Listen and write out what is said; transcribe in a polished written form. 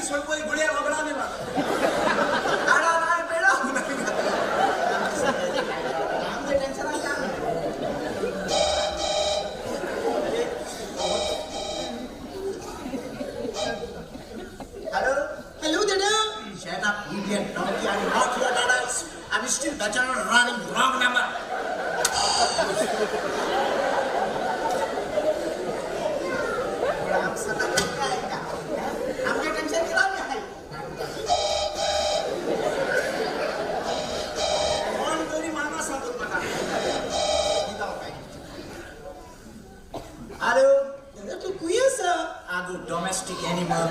ಸ್ವಲ್ಪ ಗುಳಿಯ ಹೊಗಳಾನೆ ಬೇಡ. ಟೆನ್ಷನ್ ಆಯ್ತಾ? Hello hello dada. Shut up, idiot donkey. I'm not your dada. I'm still bachelor running wrong number.